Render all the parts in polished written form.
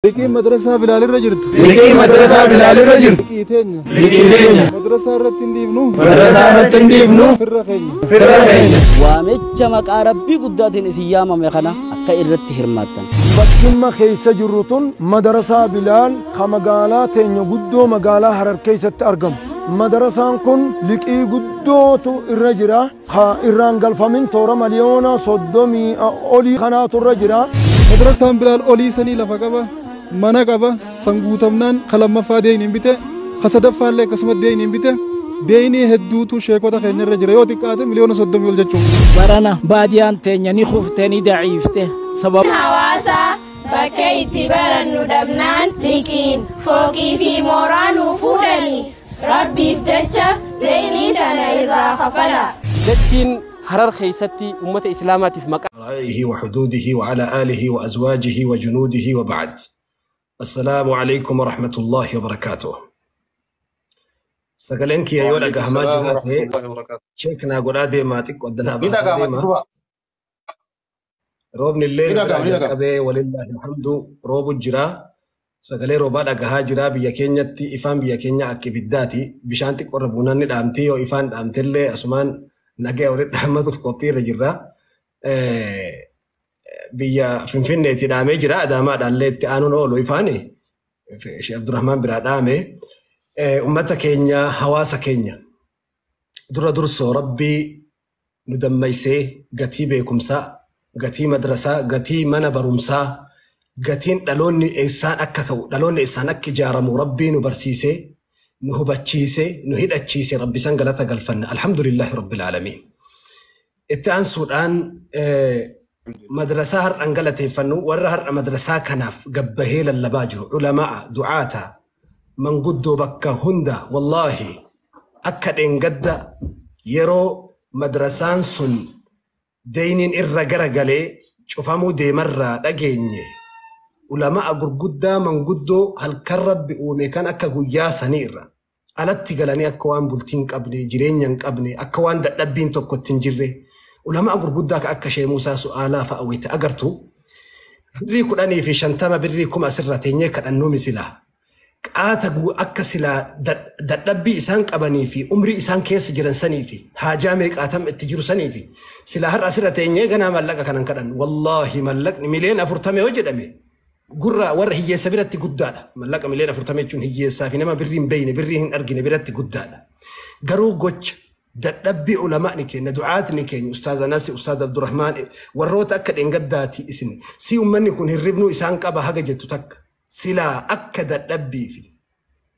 Liqiin madrasaa Bilaalirra jirtu. Liqii madrasaa Bilaalirra jirtu. Liqii teenya. Liqii teenya. Madrasaa irratti hin dhiifnu. Madrasaa irratti hin dhiifnu. Firra keenya. Firra keenya. Waamicha maqaa Rabbii guddaatiin isin yaamame kana akka irratti hirmaattan. Bakkimma keessa jirru tun madarasaa Bilaal ka magaalaa teenya guddoo magaalaa Harar keessatti argamu. Madarasaan kun liqii guddootu irra jira. Ka irraan galfamin toora 30 miliyoona olii kanaatu irra jira. Madrasaan Bilaal olii sanii lafa qaba. Mana qaba. San guutamnaan ka lammaffaa deeyniin bite. Ka sadaffaallee akkasuma deeyniin bite. Deeynii hedduutu sheekota keenya irra jira. Yoo xiqqaate 30 miliyoona ol jechuudha. Barana baadiyaan teenya ni kufte, ni daciifte sababa Hawaasaa bakka itti barannu dhabnaan liqiin fooqii fi mooraa nuu fuudhanii, Rabbiif jecha deynii tana irraa kafala. Dachiin Harar keessatti ummata Islaamaatiif maqaa رائه وحدوده وعلى آله وأزواجه وجنوده وبعد، السلام عليكم ورحمة الله وبركاته. Sagaleen kiyya yoo dhagahamaa jiraate check naa godhaa deemaa, xiqqoo addanaa baasaa deemaa. Roobni illee nu biraa jalqabee, ولله الحمد, roobu jira. Sagalee roobaa dhagahaa jira. Biyya keenyatti ifaan biyya keenya akka ibiddaati. Bishaan xiqqoo irra buunaan ni dhaamti. Yoo ifaan dhaamtellee asumaan nagaya walitti dhaammatuuf qophii irra jirra. Biyya Finfinneetti dhaamee jira. Adaamaadhaallee itti aanuun oolu ifaani. Sheekh Abdurrahmaan biraa dhaame. Uummata keenya, hawaasa keenya, dura dursoo Rabbii nu dammaysee gatii beekumsaa, gatii madrasaa, gatii mana barumsaa, gatiin dhaloonni eessaan akka ka'u, dhaloonni eessaan akka ijaaramu Rabbii nu barsiisee, nu hubachiisee, nu hidhachiise, Rabbi san galata galfanna. الحمد لله رب العالمين. Itti aansuudhaan madrasaa har'an galateeffannu, warra har'a madrasaa kanaaf gabbahee lallabaa jiru, ulamaa, du'aata, manguddoo bakka hunda. Wallaahi, akka dheengadda yeroo madrasaan sun deyniin irra garagalee cufamuu deemarraa dhageenye, ulamaa gurguddaa, manguddoo halkan Rabbi uume kan akka guyyaa sanii irra alatti galanii akka waan bultii hin qabne, jireenya hin qabne, akka waan dadhabbiin tokko itti hin jirre, ulamaa gurguddaa ka akka Shee Muusaa Su'aalaa fa'a wayita agartu, birrii 10 fi 50, birrii 1000 asirra teenyee kadhannuu misilaa. Qaata akka silaa dadhabbii isaan qabanii fi umrii isaan keessa jiran sanii fi haajaa meeqaatam itti jiru sanii fi silaa har'a asirra teenyee ganaa mallaqa kanan kadhan. Wallaahi, mallaqni 40 miliyoona yoo jedhame gurra warra hiyyeessa biratti guddaadha. Mallaqa 40 miliyoona jechuun hiyyeessaa fi nama birrii hin beeyne, birrii hin argine biratti guddaadha. Garuu gocha dadhabbii ulamaani keenya, du'aatni keenya, Ustaaz Anasi, Ustaaz Abdurrahmaan, warroota akka dheengaddaati isin si ummanni kun hirribnuu isaan qaba haga jettu takka silaa akka dadhabbii fi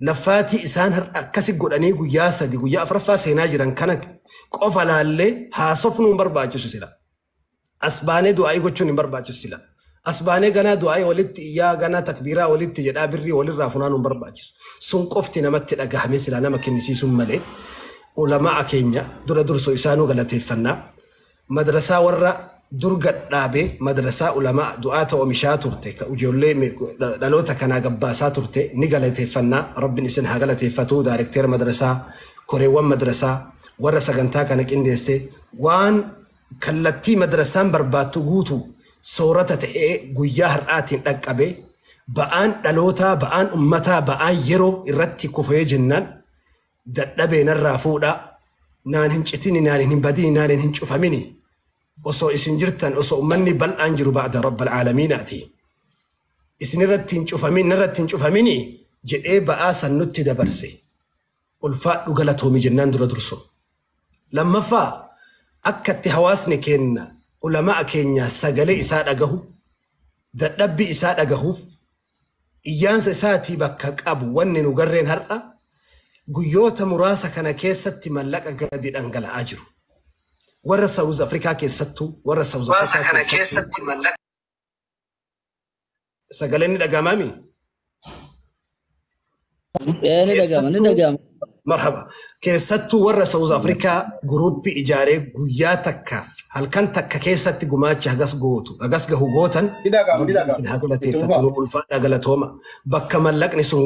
laffaatii isaan har'a akkasi godhanii guyyaa 3, guyyaa afuraffaa seenaa jiran kana qofa laallee haasofnuu hin barbaachisu sila. As baanee du'aa'ii gochuun hin barbaachisu sila. As baanee ganaa du'aa'ii walitti iyyaa, ganaa takbiiraa walitti jedhaa birrii walirraa funaanuu hin barbaachisu. Sun qofti namatti dhagahamee silaa nama kennisiisuun malee, ulamaa keenya dura dursoo isaanuu galateeffannaa. Madrasaa warra dur gadhaabee, madrasaa ulamaa du'aata oomishaa turte, ka ijoollee dhaloota kanaa gabbaasaa turte ni galateeffannaa. Rabbiin isin haa galateeffatu. Daarekteera madrasaa, koreewwan madrasaa, warra sagantaa kana qindeesse, waan kallattii madrasaan barbaattu guutuu soorata ta'ee guyyaa har'aatiin dhaqqabe, ba'aan dhalootaa, ba'aan ummataa, ba'aan yeroo irratti kufee jennaan dadhabee narraa fuudhaa, naan hin citini, naan hin badini, naan hin cufamini, osoo isin jirtan, osoo ummanni bal'aan jiru, بعد رب العالمين aati. Isin irratti hin cufamin, narratti hin cufamini jedhee ba'aa san nutti dabarse. Ulfaadhu, galatoomi jennaan dura dursu. Lammaffaa, akka itti hawaasni keenya ulamaa keenya sagalee isaa dhagahu, dadhabbii isaa dhagahuuf, iyyaansa isaatii bakka qabu, wanni nu garreen har'a guyyoota muraasa kana keessatti mallaqa gadi dhangala'aa jiru. Warra South Africa keessattuu, warra South Africa kana keessatti mallaqa. Sagaleen ni dhaga'amaami? Ee, ni dhaga'ama, ni dhaga'ama. Marhaba. Keessattuu warra South Africa guruppii ijaaree guyyaa takkaaf halkan takka keessatti gumaacha hagas gootu, hagas gahu gootan, Ni dhaga'ama, ni Rabbi dhaga'ama. isin haa galateeffatu, nu ulfaadha, galatooma. Bakka mallaqni sun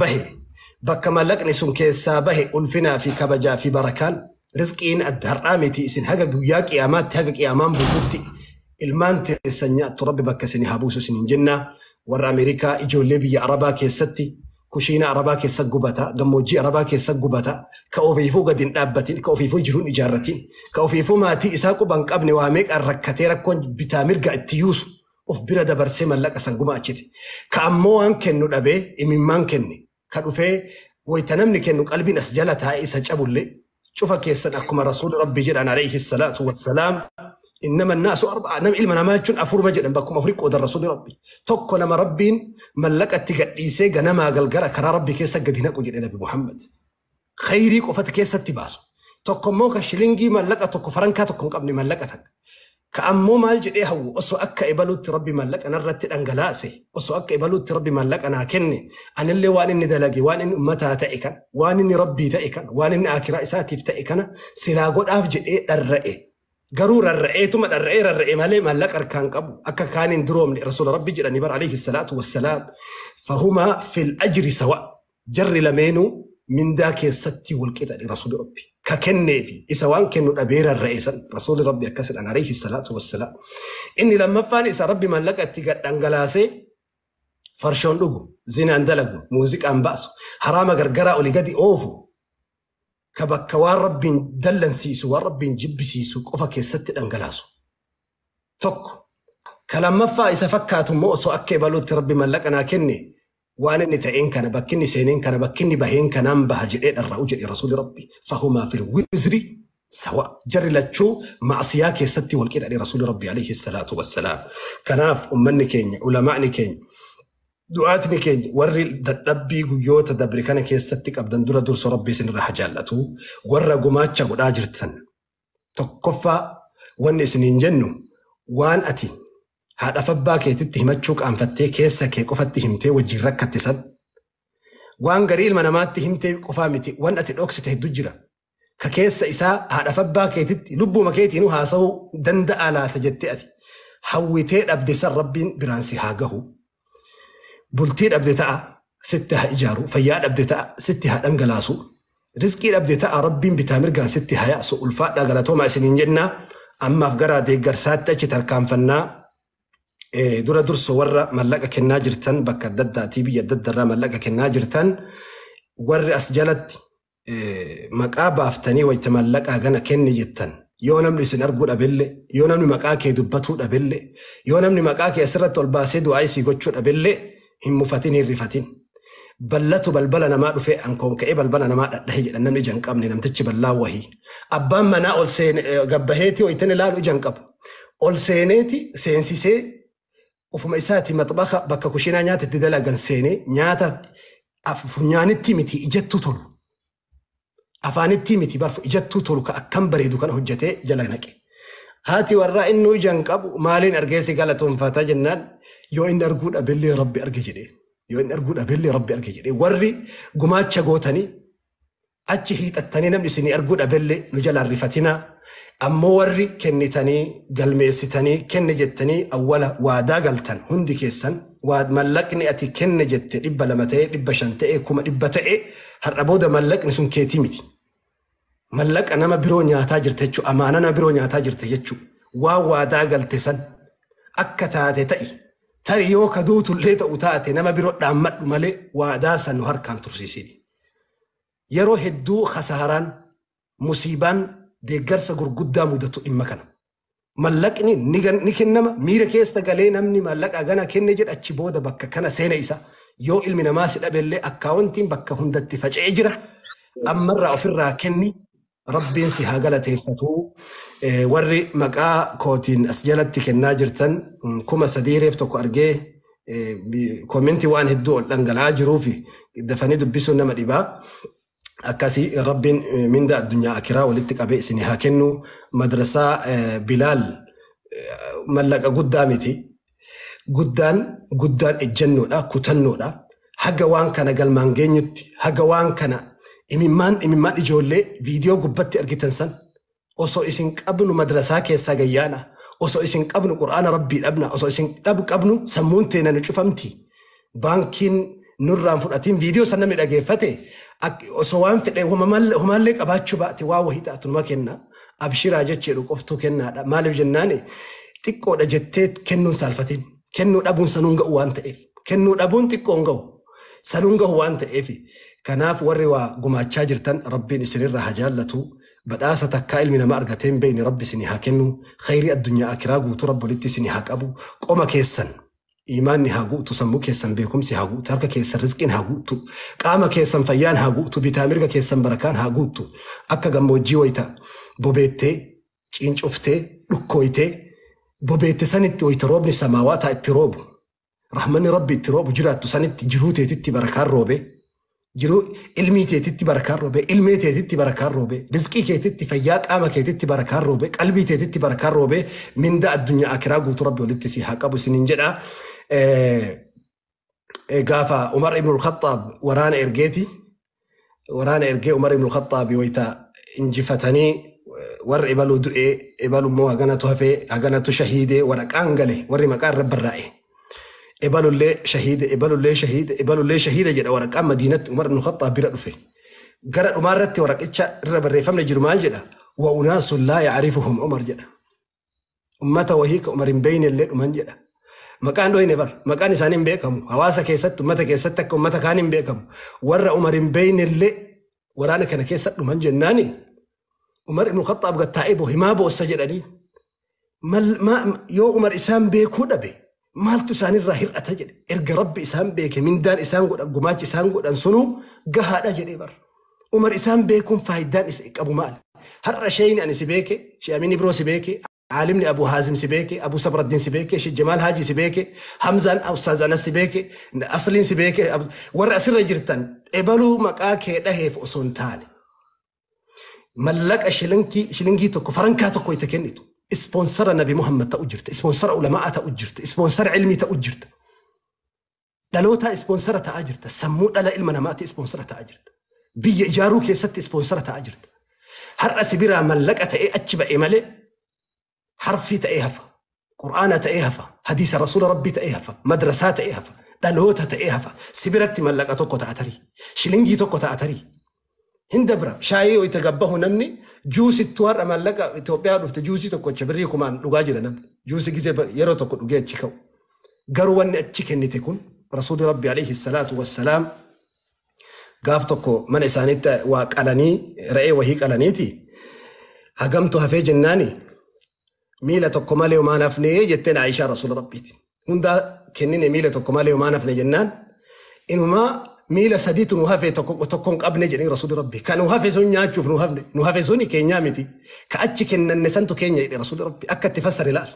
bahe, bakka mallaqni sun keessaa bahe, ulfinaa fi kabajaa fi barakaan rizqiin adda har'aa miti, isin haga guyyaa qiyaamaatti, haga qiyaamaan bultutti ilmaan teessan nyaattu, Rabbi bakka isin haa buusu isin hin jennaa. Warra Ameerikaa, ijoollee biyya Arabaa keessatti, kushiina Arabaa keessa gubata, gammoojjii Arabaa keessa gubata, ka ofiifuu gadi hin dhaabbatin, ka ofiifuu jiruu hin ijaarratin, ka ofiifuu maatii isaa quba hin qabne, waa meeqaan rakkatee rakkoon bitaa mirga itti yuusu of bira dabarsee mallaqa san gumaachite. Ka ammoo waan kennu dhabee imimmaan kenne, ka dhufee wayita namni kennu qalbiin as jala taa'ee isa cabullee, cufa keessan akkuma Rasuulli Rabbi jedhan alayhi salaatu wassalaam, innama naasu arba'a, nama ilma namaa jechuun afurma jedhan, bakkuma afurii qoodan Rasuulli Rabbi. Tokko nama Rabbiin mallaqa itti gadhiisee ganamaa galgala karaa Rabbi keessa gadi naqu jedhe Nabi Muhammad. Khayrii qofatu keessatti baasu. Tokko immoo ka shilingii mallaqa tokko, farankaa tokko hin qabne, mallaqa takka. Ka ammoo maal jedhee hawwu? Osoo akka ebaluutti Rabbi maallaqa narratti dhangalaase, osoo akka ebaluutti Rabbi maallaqa naa kenne, anillee waan inni dalage, waan inni ummataa ta'e kan, waan inni Rabbii ta'e kan, waan inni akiraa isaatiif ta'e kana silaa godhaaf jedhee dharra'e. Garuu rarra'eetuma dharra'ee rarra'e malee maallaqa harkaan qabu, akka kaan hin duroomne Rasuula Rabbi jedhanii bara alayhi salaatu wassalaam. Fahumaa fil ajri sawa, jarri lameenuu mindaa keessatti wal qixadhe Rasuuli Rabbi. Ka kennee fi isa waan kennu dhabee rarra'e san Rasuuli Rabbi akkas jedhan alayhi salaatu wassalaam. Inni lammaffaan isa Rabbi maallaqa itti gad dhangalaasee farshoon dhugu, zinaan dalagu, muuziqaan baasu, haraama gargaraa olii gadi oofu, ka bakka waan Rabbiin dallansiisu, waan Rabbiin jibbisiisu qofa keessatti dhangalaasu. Tokko. Ka lammaffaa isa fakkaatu immoo osoo akka ebaluutti Rabbi maallaqa naa kenne, waan inni ta'een kana, bakki inni seeneen kana, bakki inni baheen kanaan baha jedhee dharra'u jedhe Rasuuli Rabbi. Fahumaa fil wizri sawa. Jarri lachuu ma'asiyaa keessatti wal qixadhe Rasuuli Rabbi alayhi salaatu wassalaam. Kanaaf ummanni keenya, ulamaa'ni keenya, du'aatni keenya, warri dadhabbii guyyoota dabre kana keessatti qabdan, dura dursa Rabbi isinirra haa jaallatu. Warra gumaacha godhaa jirtan, tokkoffaa wanni isiniin jennu, waan ati haadha abbaa keetitti himachuu qaanfattee keessa kee qofatti himtee wajjin rakkatte san, waan garii ilma namaatti himtee qofaa miti, waan ati dhoksite hedduu jira. Ka keessa isaa haadha abbaa keetitti lubbuma keetiinuu haasa'uu danda'a laata jettee ati hawwitee dhabde san, Rabbiin biraan si haa gahu. Bultii dhabde ta'a, sitti haa ijaaru. Fayyaa dhabde ta'a, sitti haa dhangalaasu. Rizqii dhabde ta'a, Rabbiin bitaa mirgaan sitti haa yaasu. Ulfaadhaa, galatoomaa isiniin jennaa. Ammaaf gara deeggarsaatti achi tarkaanfannaa. Dura durso warra mallaqa kennaa jirtan, bakka adda addaatii biyya adda addaarraa mallaqa kennaa jirtan, warri as jalatti maqaa baaftanii wayita mallaqaa gana kenni jettan, yoo namni isin arguu dhabelle, yoo namni maqaa kee dubbatuu dhabelle, yoo namni maqaa kee asirratti ol baasee du'aa isii gochuu dhabelle, hin mufatin, hin rifatin. Ballatu balbala namaa dhufee ankoon ka'ee balbala namaa dhadhahe jedhan, namni ija hin qabne, namtichi bal'aa wahii. Abbaan manaa ol seene gabbaheeti wayitani ilaalu ija hin qabu. Ol seeneeti seensisee ufuma isaati maxbaxa, bakka kushinaa nyaata itti dalagan seenee, nyaata funyaanitti miti ijattuu tolu. Afaanitti miti barfu ijattuu tolu, ka akkam bareedu kana hojjetee jala naqe. Haati warraa inni ija hin qabu maaliin argee si galatoonfata jennaan, yoo inni arguu dhabellee Rabbi arge jedhee. Yoo inni arguu dhabellee Rabbi arge jedhee. Warri gumaacha gootanii achi hiixattanii namni isinii arguu dhabellee nu jalaan rifatinaa. Ammoo warri kennitanii galmeessitanii kenne jettanii awwala waadaa galtan hundi keessan, mallaqni ati kenne jette 200 ta'e, 500 ta'e, 100,000 ta'e, har'a booda mallaqni sun keetii miti. Mallaqa nama biroo nyaataa jirta jechuudha. Amaana nama biroo nyaataa jirta jechuudha. Waan waadaa galte san akka taate ta'i. Tarii yoo ka duutullee ta'u taate nama biroo dhaammadhu malee waadaa san nu harkaan tursiisini. Yeroo hedduu kasaaraan, musiibaan deeggarsa gurguddaa mudatu dhimma kana. Mallaqni ni kennama, miira keessa galee namni mallaqa gana kenne jedha, achi booda bakka kana seena isa. Yoo ilmi namaa si dhabellee akkaawuntiin bakka hundatti faca'ee jira. Ammarraa ofirraa kenni, Rabbiin si haa galateeffatu. Warri maqaa kootiin as jalatti kennaa jirtan, 3000 reef tokko argee, koomentii waan hedduu ol dhangala'aa jiruu fi dafanii dubbisuun nama dhibaa. Akkasii Rabbiin minda addunyaa akiraa walitti qabee isin haa kennu. Madrasaa Bilaal mallaqa guddaa miti. Guddaan guddaan ejjennoodha, kutannoodha. Haga waan kana galmaan geenyutti, haga waan kana imimmaan ijoollee viidiyoo gubbatti argitan san, osoo isin qabnu madrasaa keessaa gayyaana, osoo isin qabnu Qur'aana Rabbii dhabna, osoo isin qabnu sammuun teena nu cufamti. Baankiin nurraan fudhatiin viidiyoo san namni dhageeffate, osoo waan fedhe humaallee qabaachuu baate waa wahii taatu numa kenna. Abshiraa jecheedhu qoftuu kennaadha. Maaliif jennaani, xiqqoodha jettee kennuun saalfatiin. Kennuu dhabuun sanuun ga'u waan ta'eef. Kennuu dhabuun xiqqoon gahu. Sanuun gahu waan ta'eef kanaaf warri waa gumaachaa jirtan Rabbiin isinirraa haa jaallatu. Badhaasa takkaa ilmi namaa argatee hin beekne Rabbi isinii haa kennu. Khayrii addunyaa akiraa guutuu Rabbi walitti isinii haa qabu. Qoma keessan iimaanni haa guutu, sammuu keessan beekumsi haa guutu, harka keessan rizqiin haa guutu, qaama keessan fayyaan haa guutu, bitaa mirga keessan barakaan haa guutu. Akka gammoojjii wayita bobeettee, ciincuftee, dhukkooytee bobeette sanitti wayita roobni samaawaataa itti roobu. Rahmanni Rabbi itti roobu jiraattu sanitti jiruu teetitti barakaan roobe. Jiruu ilmii teetitti barakaan roobe, ilmee teetitti barakaan roobe, rizqii keetitti, fayyaa qaama keetitti barakaan roobe, qalbii teetitti barakaan roobe, minda addunyaa akiraa guutuu Rabbi walitti si haa qabu isiniin jedha. Gaafa Umar ibn al-Khattaab waraana ergeeti. Waraana ergee Umar ibn al-Khattaab wayita injifatanii warri ibaluu du'ee, ibalu immoo haganatu hafee, haganatu shahiidee, waraqaan gale warri maqaa irra barraa'e. Ibalullee shahiide, ibalullee shahiide, ibalullee shahiide jedha waraqaan Madiinatti Umar ibn Khattaab bira dhufe. Gara dhumaarratti waraqicha irra barreeffamne jiru maal jedha? Wa unaasun laa yacrifuhum Umar jedha. Ummata wahii ka Umar hin beeyne illee dhuman jedha. Maqaan dhoyne bar, maqaan isaanii hin beekamu. Hawaasa keessatti, ummata keessatti akka ummata kaan hin beekamu. Warra Umar hin beeyne illee waraana kana keessa dhuman jennaani. Umar ibn Khattaab gattaa'ee boo himaa boossa jedhanii. Yoo Umar isaan beekuu dhabe maaltu isaanirraa hir'ata jedhe. Erga Rabbi isaan beeke mindaan isaan godhan gumaachi isaan godhan sunuu gahaadha jedhee bar. Umar isaan beekuun faayidaan isa qabu maal? Har'a sheeyni ani si beeke, Shee Amin Ibroo si beeke, Aalimni Abu Haazim si beeke, Abu Sabraddin si beeke, Shee Jamaal Haaji si beeke, Hamzaan Ustaaz Anas si beeke, Asliin si beeke, warra asirra jirtan ebaluu maqaa kee dhaheef osoo hin taane. Mallaqa shilingii tokko farankaa tokko itti kennitu. Ispoonsara Nabi Muhammad ta'u jirta, ispoonsara ulamaa ta'u jirta, ispoonsara ilmii ta'u jirta. Dhaloota ispoonsara ta'aa jirta, sammuu dhala ilma namaatti ispoonsara ta'aa jirta. Biyya ijaaruu keessatti ispoonsara ta'aa jirta. Har'a si biraa mallaqa ta'ee achi ba'e malee harfii ta'ee hafa, Qur'aana ta'ee hafa, hadiisa Rasuula Rabbii ta'ee hafa, madrasaa ta'ee hafa, dhaloota ta'ee hafa. Si biratti mallaqa tokko ta'a tarii, shilingii tokko ta'a tarii. Hin dabra shaayii wayita gabbahu namni juusittuu har'a mallaqa Itoophiyaa dhufte juusii tokkocha birrii kumaan dhugaa jira namni. Juusii gisee yeroo tokko dhugee achi ka'u. Garuu wanni achi kennite kun Rasuulli Rabbi alayhi salaatu wassalaam gaaf tokko mana isaaniitti waa qalanii re'ee wahii qalaniiti hagamtu hafee jennaani miila tokko malee homaan hafnee jetteen Aayishaa Rasuula Rabbiiti. Hundaa kennine miila tokko malee homaan hafne jennaan inumaa miila sadiitu nu hafe tokko hin qabne jedhee Rasuulli Rabbi. Kan nu hafe sun nyaachuuf nu hafne nu hafe suni keenyaa miti. Ka achi kennanne santu keenya jedhe Rasuulli Rabbi. Akka itti fassare laal.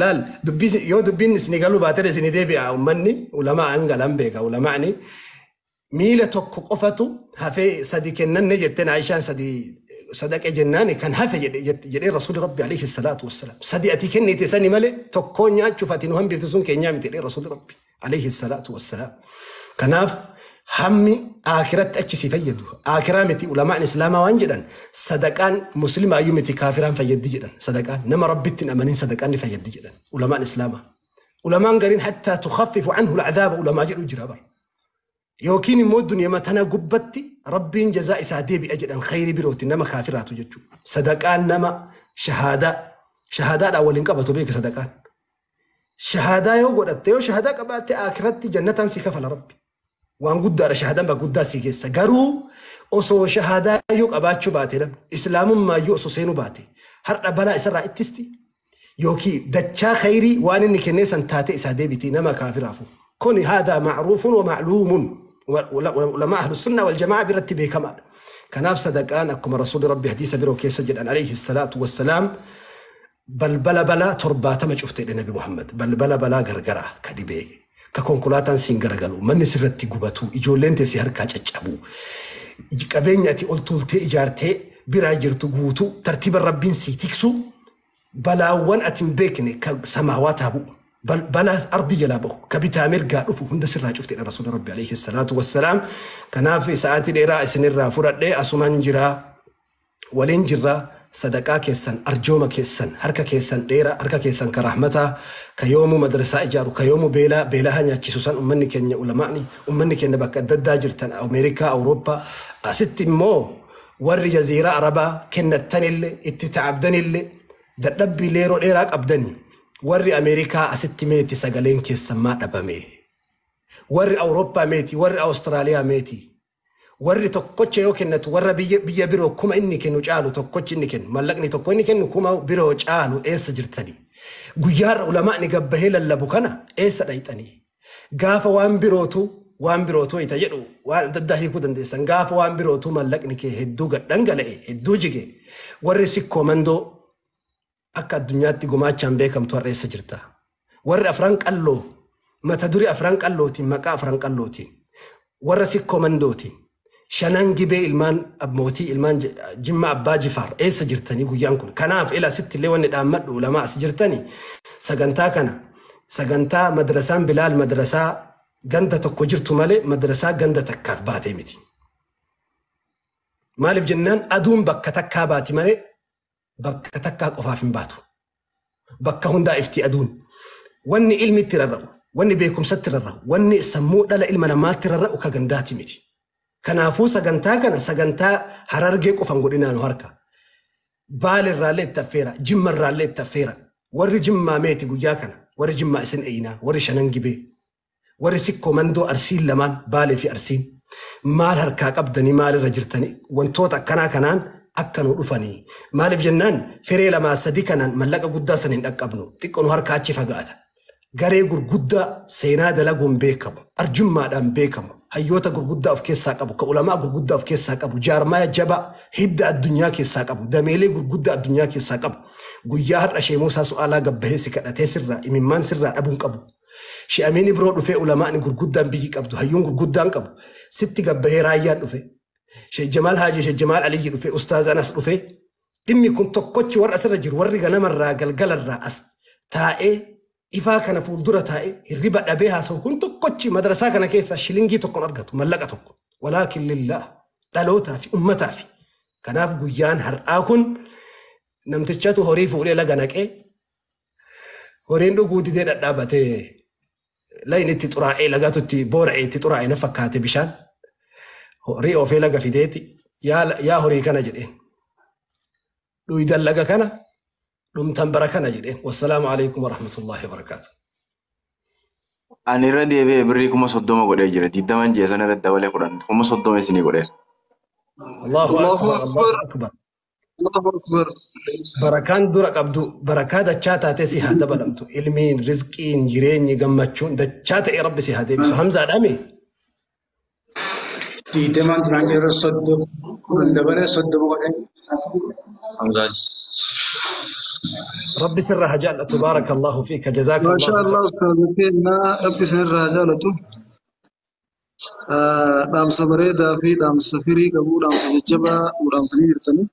Laal dubbii yoo dubbiin isin galuu baate isin deebi'a ummanni ulamaa hangalan beeka ulamaani. Miila tokko qofatu hafee sadi kennanne jetteen Aayishaan sadi sadaqe jennaani kan hafe jedhee Rasuulli Rabbi alayhi salaatu wassalaam. Sadi ati kennite sani malee tokkoon nyaachuuf ati nu hambifte sun keenyaa miti jedhee Rasuulli Rabbi alayhi salaatu wassalaam. Kanaaf hammi akiratti achi si fayyadu. Akiraa miti ulamaan islaamaa waan jedhan sadaqaan muslimaayyuu miti kaafiraan fayyaddi jedhan. Sadaqaan nama Rabbitti hin amanin sadaqaan ni fayyaddi jedhan ulamaan islaamaa. Ulamaan gariin hattaa tukhaffifu anhu al'adhaaba ulamaa jedhu jira bara. Yookiin immoo duniyaa tana gubbatti Rabbiin jazaa isaa deebi'a jedhan khayrii birooti nama kaafiraatu jechuudha. Sadaqaan nama shahaadaadhaan waliin qabatu beeka sadaqaan. Shahaadaa yoo godhatte yoo shahaadaa qabaatte akiratti jannataan si kafala Rabbi. Waan guddaadha shahaadaan bakka guddaa si keessa. Garuu osoo shahaadaa yoo qabaachuu baate namni islaamummaa yoo osoo seenuu baate har'a balaa isarraa ittisti yookiin dachaa khayrii waan inni kennee san taate isaa deebiti nama kaafiraafu. Kuni haadaa macruufun wa macluumun. Ulamaa ahlu sunna wal jamaa biratti beekamaadha. Kanaaf sadaqaan akkuma Rasuulli Rabbi hadiisa biroo keessa jedhan alayhi salaatu wassalaam balbala balaa 70 cufteedha Nabi Muhammad. Balbala balaa gargaraa ka dhibee ka konkolaataan siin garagalu manni sirratti gubatu ijoolleen teessi harkaa caccabu qabeenya ati ol tuultee ijaartee biraa jirtu guutuu tartiiba Rabbiin sii tiksu balaawwan ati hin beekne ka samaawaataa bu'u balaa ardi jalaa bahu ka bitaa mirgaa dhufu hunda sirraa cufteedha Rasuulli Rabbi alayhi salaatu wassalaam. Kanaaf sa'aatii dheeraa isinirraa fudhadhee asumaan jiraa waliin jirraa sadaqaa keessan arjooma keessan harka keessan dheeraa harka keessan ka rahmataa ka yoomuu madrasaa ijaaru ka yoomuu beelaa nyaachisu san ummanni keenya ulamaani ummanni keenya bakka adda addaa jirtan Ameerikaa Awurooppaa asitti immoo warri jaziiraa Arabaa kennattanillee itti ta'abdanillee dadhabbiilee yeroo dheeraa qabdanii Warri Ameerikaa asitti meeti sagaleen keessan maa dhabame? Warri Awurooppaa meeti, warri Awustiraaliyaa meeti. Warri tokkocha yoo kennatu warra biyya biroo kuma inni kennu caalu tokkochi inni kennu mallaqni tokko inni kennu kuma biroo caalu eessa jirtanii? Guyyaarra ulamaa'ni gabbahee lallabu kana eessa dhayxanii? Gaafa waan birootu ita jedhu waan adda addaa hiikuu dandeessan. Gaafa waan birootu mallaqni kee hedduu gad dhangala'e hedduu jige warri sikkoo mandoo akka addunyaatti gumaachaan beekamtu har'a eessa jirta? Warri afran qalloo mata duree afran qallootiin maqaa afran qallootiin warra sikkoo mandootiin shanan gibee ilmaan abbootii ilmaan jimma abbaa jifaar eessa jirtanii guyyaan kun? Kanaaf ila sitti illee wanni dhaammadhu ulamaa as jirtanii sagantaa kana sagantaa madrasaan Bilaal madrasaa ganda tokko jirtu malee madrasaa ganda takkaaf baatee miti. Maaliif jennaan aduun bakka takkaa baati malee bakka takkaa qofaaf hin baatu. Bakka hundaa ifti aduun. Wanni ilmi itti rarra'u, wanni beekumsatti rarra'u, wanni sammuu dhala ilma namaatti rarra'u ka gandaati miti. Kanaafuu sagantaa kana sagantaa Harargee qofan godhinaa nu harka. Baale irraallee itti affeera, Jimma irraallee itti affeera. Warri Jimmaa meeti guyyaa kana, warri Jimmaa isin eeyinaa, warri shanan gibee, warri sikkoo mandoo Arsiin lamaan, Baalee fi Arsiin. Maal harkaa qabdanii maalirra jirtanii wantoota akkanaa kanaan akka nu dhufanii. Maaliif jennaan firee lamaa sadii kanaan mallaqa guddaa san hin dhaqqabnu. Xiqqoo nu harkaa achi fagaata. Garee gurguddaa seenaa dalaguun beekamu, arjummaadhaan beekamu, hayyoota gurguddaa of keessaa qabu, ka ulamaa gurguddaa of keessaa qabu, jaarmaya jabaa hidda addunyaa keessaa qabu, dameelee gurguddaa addunyaa keessaa qabu. Guyyaa har'a Shee Muusaa Su'aalaa gabbahee si kadhatee sirraa imimmaan sirraa dhabuun qabu. She'amiin Ibroo dhufee ulamaani gurguddaan biyyi qabdu, hayyuun gurguddaan qabu. Sitti gabbahee raayyaan dhufe. Shee Jamaal Haajii, Shee Jamaal Aliyyi dhufe, Ustaaz Anas dhufe. Dhimmi kun tokkochi warra asirra jiru, warri ganamarraa galgalarraa as taa'ee ifaa kana fuuldura taa'ee hirriba dhabee haasa'u kun tokkochi madrasaa kana keessaa shilingii tokkon argatu, mallaqa tokko. Walaakin lillah dhalootaa fi ummataa fi. Kanaaf guyyaan har'aa kun namtichatu horii fuudhee laga naqee horiin dhuguu didee dhadhaabatee layin itti xuraa'ee lagatu itti boora'ee itti xuraa'ee na fakkaate bishaan horii oofee laga fideeti yaa horii kana jedheen dhuydan laga kana dhumtan bara kana jedheen. Wassalaamu alaikum warahmatullahi wabarakaatu. Ani irra deebi'ee birrii 30,000 godhee jira. 20 ji'a sana irratti dabalee 10 30,000 isinii godhee. Allahu akbar, Allahu akbar. Allahu akbar. Barakaan dura qabdu barakaa dachaa taatee si haa dabalamtu. Ilmiin, rizqiin, jireenyi, gammachuun dachaa ta'e Rabbi si haa deebisu. Hamzaadhaami? 20 duraan yeroo 30 kun dabalee 30 godhee. Rabbi sirra haa jaallatu. Baarakallahu fiika. Jazaakallahu Maasha Allah ustaazateena Rabbi sirra haa jaallatu. Dhaamsa bareedaa fi dhaamsa firii qabu, dhaamsa jajjabaa dhaamsanii jirtanii.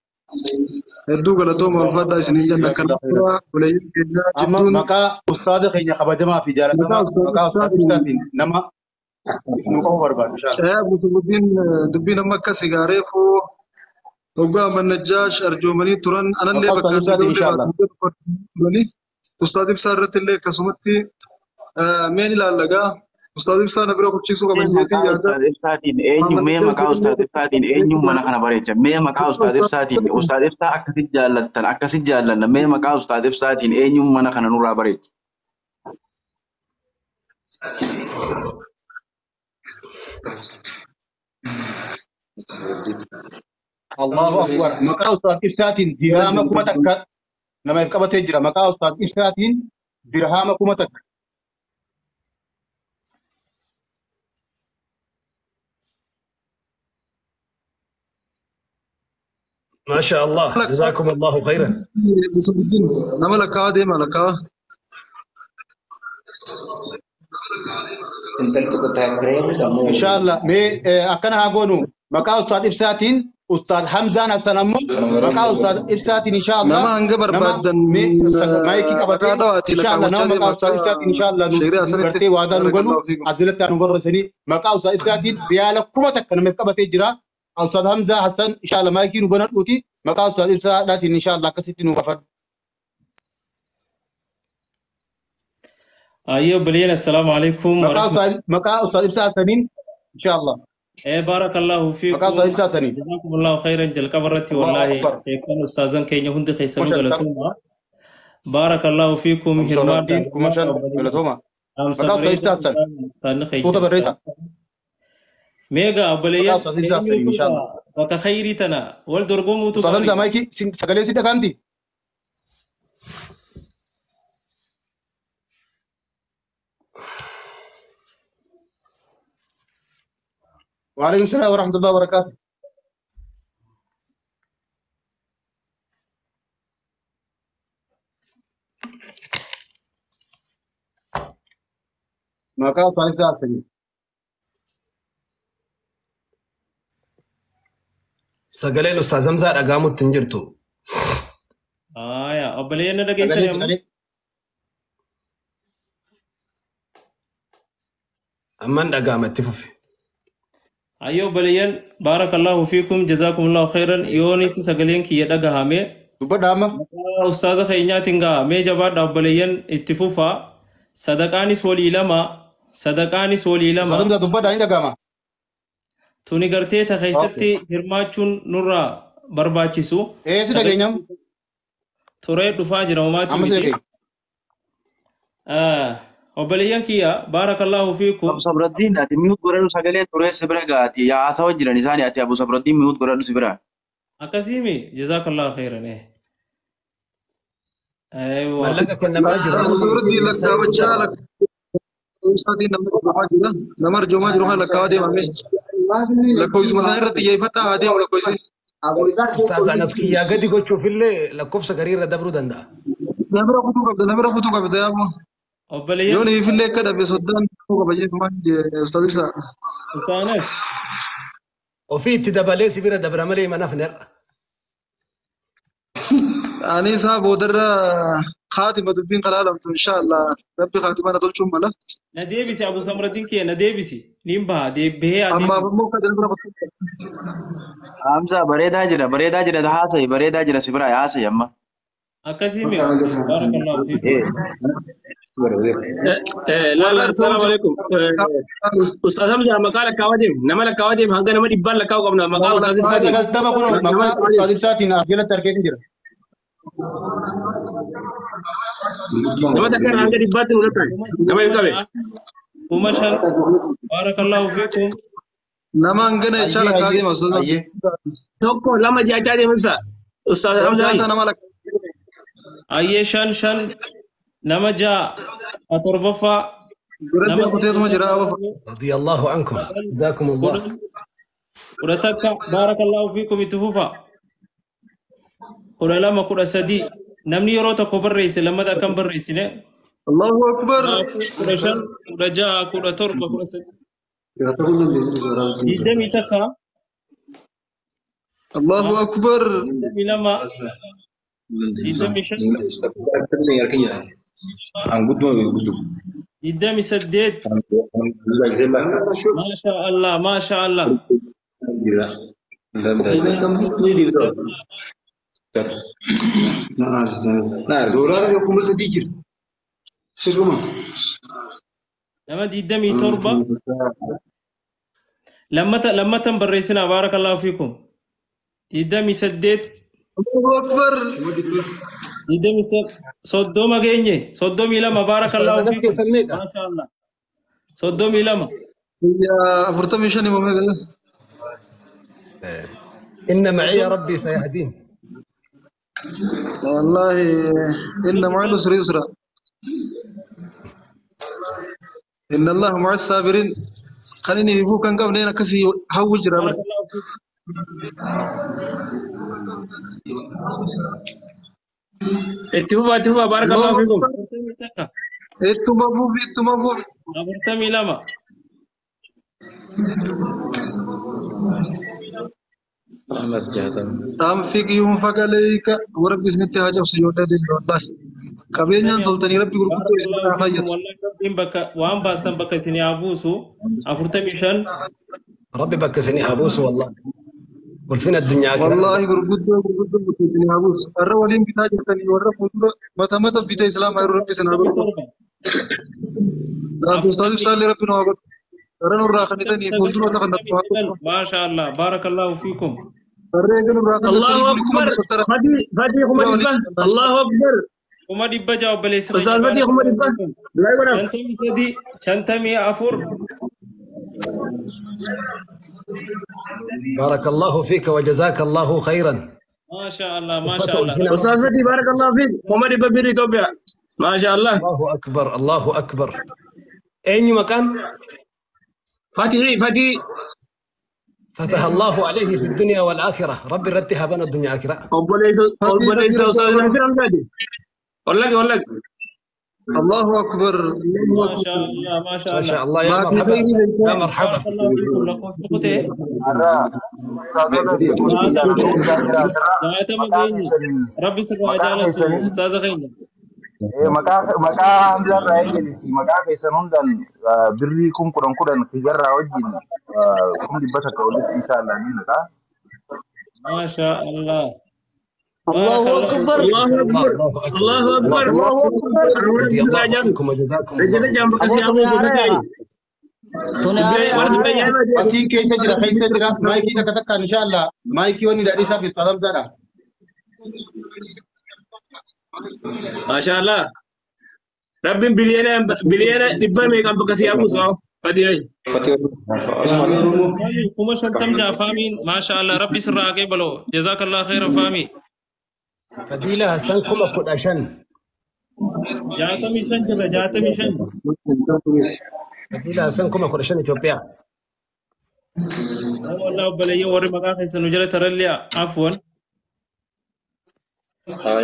Hedduu galatooma ulfaadhaa isiniin jenna. Akkana dura obboleeyyan keenya Amma jidduun maqaa ustaaza keenya kabajamaa fi maqaa jaalatamaa maqaa ustaaza ustaaza ibsaatiin ibsaatiin nama nu qabu barbaadu inshallah. Caayaa Guutuguddin dubbiin amma akka sigaareefuu hoggaa Mannajjaash arjoomanii turan anallee Maqaa bakka ustaaza ibsaatiin ijoollee inshallah. baatu turanii ustaaz ibsaa irratti illee akkasumatti meen ilaallagaa ustaaz ibsaa na bira kuchiisuu qaban Mee jeetii maqaa yaada ustaaz ibsaatiin eenyu mee maqaa ustaaz ibsaatiin eenyu mana kana bareecha mee maqaa ustaaz ibsaatiin ustaaz ibsaa akkasitti jaallattan akkasitti jaallanna mee maqaa ustaaz ibsaatiin eenyu mana kana nurraa bareecha. Allahu akbar. Maqaa ustaaz ibsaatiin dirhama 1000 namaaf qabatee jira. Maqaa ustaaz ibsaatiin dirhama 1000. ما شاء الله جزاكم الله خيرا. Guutuguddin nama lakkaa'aa deema lakkaa'aa. Inshallah mee akkana haa goonu maqaa ustaaz ibsaatiin ustaaz Hamzaan Hassan ammoo maqaa ustaaz ibsaatiin inshallah Nama hanga nama barbaadan mee maayikii maqaa qabatee dhawaatii inshallah lakkaawwachaa nama deema maqaa ustaaz akka ibsaatiin inshallah nu sheerii Hasanitti. gartee waadaa nu galu Barakallahu fiikum. asirratti nu barreessanii maqaa ustaaz ibsaatiin riyaala 1000 namaaf qabatee jira. Ustaaz Hamzaa Hassan inshallah maayikii nu banadhuuti maqaa ustaaz ibsaadhaatiin inshallah akkasitti nu gaafadhu. أيوة بليل السلام عليكم Maqaa ورحمة ustaaz maqaa ustaaz ibsaa Hassaniin inshallah إيه بارك الله maqaa فيكم ustaaz ibsaa Hassaniin. جزاكم الله خيرا جل كبرتي Allahu والله akbar. كان أستاذن كي يهند خيسنو Mashallah. غلطوما Baarakallahu fiikum Abu hirmaadhaa. Sabraddiin 5,000 galatooma. Dhaamsa Maqaa Ustaaz bareedaa Ibsaa Hassan. isaanii Tuuta barreessaa. Meegaa Maqaa obboleeyyan Ustaaz Ibsaa Hassaniin eenyutu inshallah. bakka khayrii tana wal dorgomuutu Ustaaz Hamzaa gaarii. maayikii sagalee si dhagahamti? وعليكم السلام ورحمة الله وبركاته. Maqaa Ustaaz Ibsaa Hassaniin. Sagaleen Ustaaz Hamzaa dhagaamutti hin jirtu. Aya obboleeyyan na dhageessanii Sagalee amma. sagalee. Amman dhagaamatti fufe. Ayyoo obboleeyyan baarakallahu fiikum jazaakumullahu khairan yooni fi sagaleen kiyya dhagahame. Dubbadha amma. Maqaa ustaaza keenyaatiin ga'a mee jabaadha obboleeyyan itti fufaa. Sadaqaanis walii lama sadaqaanis walii Ustaaz lama. Hamzaa dubbadha ni dhagahama. Tuni gartee ta Okay. keessatti hirmaachuun nurraa barbaachisu. Ee si dhageenyam. Turee dhufaa jira homaatu Amma si miti. dhageenya. Obboleeyyan kiyya baarakallahu fiikum. Abu Sabraddiin ati mute godhadhu sagalee turee si bira gaati. Yaa haasawa jiran isaanii ati Abu Sabraddiin mute godhadhu si bira. Akkasiimi jazaakallahu khairan. Aywa. Mallaqa kennamaa jiru. Abu Sabraddiin lakkaawachaa lakkoofsaatiin namni dhufaa jira. Nama arjoomaa jiru kana lakkaawaa deemame. Lakkoofsuma isaan irratti xiyyeeffadhaa haa deemu lakkoofsi. Ustaaz Anas kiyyaa gadi gochuufillee lakkoofsa garii irra dabruu danda'a. Namira kutuu qabda namira kutuu qabda yaaboo. Obboleeyyan Yoo niifillee akka dhabe soddaan kutuu qaba jechuun Ustaaz Ibsaa. Ustaanas Ofii itti dabalee si bira dabra malee manaaf ni har'a. Ani isaa boodarra khaatima dubbiin kalaalamtu inshaallah rabbi khaatima na tolchuun mala. Na deebisi Abu Samraddiin kiyya na deebisi. Niin baha deebbihee haa Ammaaf deebisu. immoo akka namira kutuu qabda. Hamzaa bareedaa jira bareedaa jira haasa'i bareedaa jira si bira haasa'i amma. Akkasiimi baarakallahu fiikum. Ee. Warra Laala arjoomu assalamu jiru. alaikum. Ustaaz Hamza maqaa lakkaawaa deem nama lakkaawaa deem hanga nama dhibbaan lakkaa'u qabna maqaa Nama Ustaaz lakkaawaa Ibsaatiin. 90 kun Nama maqaa lakkaawaa Ustaaz deem. Ibsaatiin as jalatti argee jira. Nama takka irraa hanga dhibbaatti nu lakkaa'e. Nama hin qabe. 5,000 baarakallahu fiikum. Nama hangana jechaa Ayyee lakkaawaa ayyee deema Ustaaz. ayyee. Tokko lama jechaa deem ibsa. Ustaaz Hamza Jaata nama lakkaawaa. Ayyee shan shan nama ja'a a torbaffaa Biratti nama kuteetuma jira saddeettaffaa Radiyallahu ankum. Jazaakumullah. 11 baarakallahu fiikum itti fufa. 12 13 namni yeroo tokko barreesse lammata akkam barreessine. Allahu akbar. 15 16 17 18 21 Allahu akbar. 22 25 28 maasha Allah maasha Allah Doolaara 3,000 jira. Sirruma. Nama 27 lammata lammatan barreessinaa baarakallahu fiikum 28 Allahu akbar. 30 geenye 32 Ustaaz baarakallahu Anas fiikum keessan meeqa? maasha Allah 32 Biyya 45 himamee gala. Inna maciya rabbii sayahdiin. Wallahi inna ma'al usri yusra. Inna Allah ma'a sabirin. Kan inni hibuu kan qabneen akkasii hawwu jira bara. baarakallahu fiikum Itti fufaa itti fufaa baarakallahu Allahu fiikum. akbar. 41 Ittuma fufi ittuma fufi. 42 Dhaamfi kiyyuun fagaleeka warra isinitti haa cabsu ijoollee deemne wallahi. Qabeenyaan toltanii rabbi gurguddoo isin haa Barakallahu fiikum fayyadu. wallahi rabbiin bakka waan baastan bakka isin haa buusu 45 Rabbi bakka isinii haa buusu wallahi. Ulfina addunyaa akiraa Wallahi gurguddoo gurguddoo bakka isin haa buusu. Warra waliin bitaa jirtanii warra fuuldura mata mata bita islaamaa yeroo rabbi isin haa godhu. 47 Laatu ustaaz ibsaallee rabbi nu haa godhu. Warra nurraa kanitanii fuuldura lafa natti haa godhu. 49 maasha Allah barakallahu fiikum Warra eega nurraa Allahu kanitanii kuma akbar. sottara Fadii fadii dura 100,000. waliin. Allahu akbar. 600 obboleessa Ustaaz Fatii 600. Du'aa godhaaf. 53 54. بارك الله فيك وجزاك الله خيرا. ما شاء الله ما فتح شاء الله. الفيلم. Ustaaz Fatii barakallahu fiik. 600 birri Itoophiyaa. Maasha Allah. الله أكبر الله أكبر. أين مكان؟ Fatii Fatii فتح الله عليه في الدنيا والآخرة. ربي ردها بنا الدنيا آخرة. obboleessa obboleessa Ustaaz Nasir Hamzaati. Wallagi wallagi. الله أكبر. ما شاء الله ما شاء ما الله. شاء الله يا ما في مرحبا غير يا مرحبا. بارك الله فيكم. lakkoofsa kutee jaatama keenya rabbi sirraa jaalatu ustaaza keenya. Maqaa Hamzaa irraa eegaliti maqaa keessan hundaan birrii 10,000 kiyyarraa wajjin 100,000 walitti inshaallah ni naqaa. ما شاء الله. الله بارك الله أكبر. Allahu الله akbar. الله أكبر Allahu akbar. الله أكبر. Warra رضي sirraa الله jaalu. عنكم وجزاكم Rajana الله jaan bakka Aboo si tuni hamuuf haareera. Tuni haareera. Warra dubbii ajaa'ibaati. Fatiin keessa jira keessa jira maayikii takka takkaan inshallah maayikii wanni daadhiisaa fi Ustaaz Hamzaadha. Maasha Allah. Rabbiin biliyeena dhibba meeqaan bakka si hamuuf Fatii. Faami 50,000 faamiin ما شاء الله rabbi sirraa haa qeebalu. جزاك الله خيرا faami. فضيلة حسن 15,000. 65 jirra 65. فضيلة حسن 15,000 إثيوبيا. والله obboleeyyan warri maqaa keessan nu jala tarallee afwan.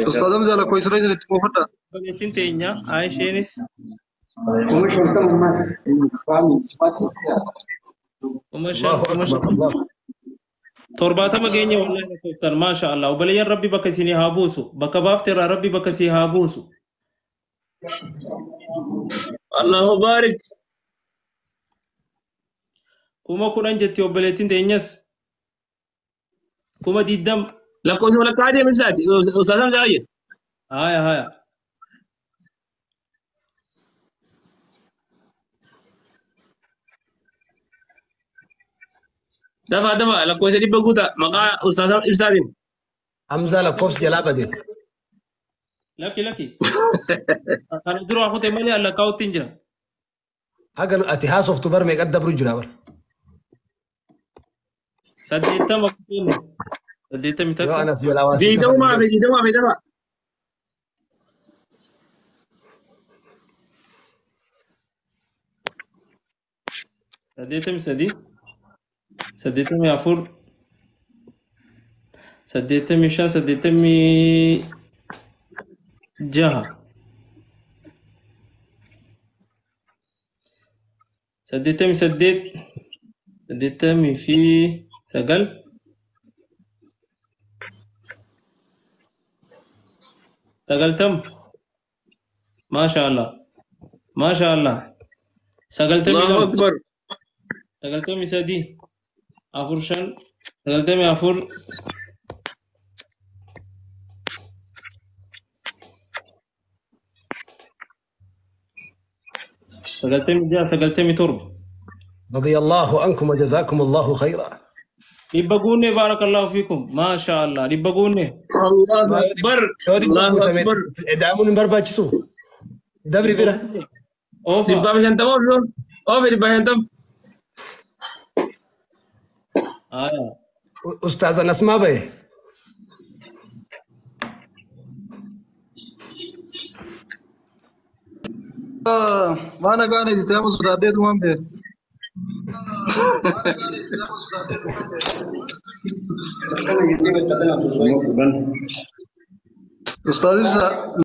Ustaaz Hamza lakkoofsa keessan itti buufadha. Obboleettiin teenya Aisheenis 50,000 ammas. 5,000 الله 5,000 أكبر الله. 70 keenya wallahi lakkoofsan maasha Allah. Obboleeyyan rabbi bakka isinii haa buusu. Bakka baafteerraa rabbi bakka isii haa buusu. Allahu barik. 10,000 jetti obboleettiin teenyas. 20,000. Lakkoofsa walakkaa deemu ibsaati. Ustaaz Hamzaa ayye. Haya haya. Dafa dafa lakkoofsa 100 guutaa maqaa Ustaaz Ibsaatiin. حمزة لكوفس جلابة دي. Lakki lakki. Kana dura kute malee lakkaa'utti hin jira. حاجة أتهاس of تبر ميقات دبرو جرابر. 80 kutuun. 81. يا أنا سيلاواسي 20 fi 20 fi dafa. 83, 84, 85, 86, 88, 89, 90. ما شاء الله ما شاء الله. Allahu 92, akbar. 93, 4 5, 94, 96, 97. رضي الله عنكم وجزاكم الله خيرا. dhibba guunne بارك الله فيكم ما شاء الله dhibba guunne. Allahu akbar. Allahu akbar. دعمون برباچسو دبري بيرا. Oofa. 150 oofi oofi 150. Haya. أستاذ نسمة بي. Waan nagaan ejjitee amma sodaadheetu waan beeku. Ustaaz Ibsaa.